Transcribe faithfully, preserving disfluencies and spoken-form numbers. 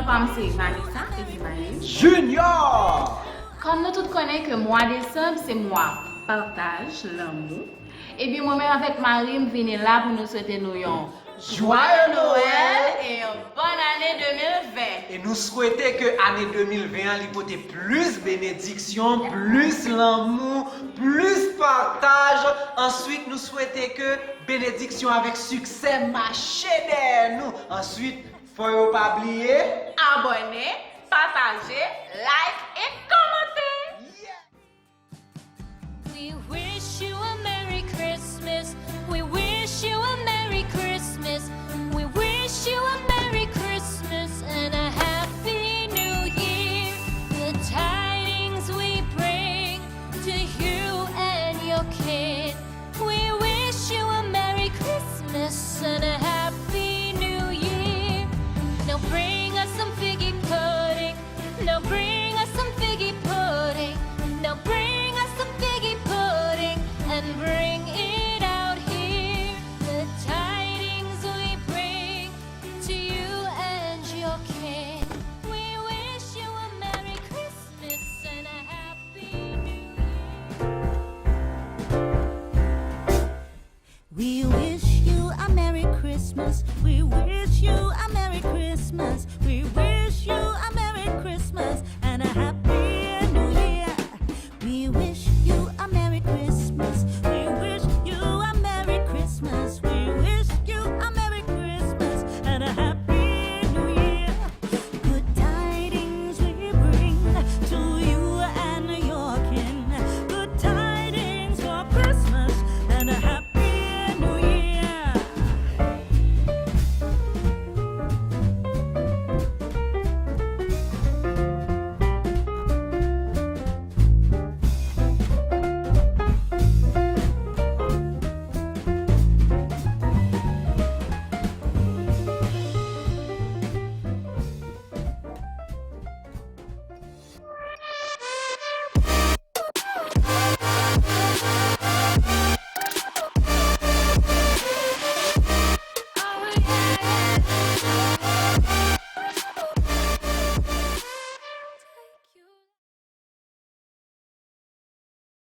Non pa m se Vanessa epi mari m. Junior! Kòm nou tout konnen ke mwa desanm se mwa pataj, lanmou, ebyen mwen menm avèk mari m vini la pou nou swete nou yon Joyeux Noël e yon bòn ane de mil ven. E nou swete ke ane de mil ven an li pote plis benediksyon, plis lanmou, plis pataj. Answit, nou swete ke benediksyon avèk siksè mache dèyè nou. Answit, fò yo pa bliye. Abòne, pataje, like e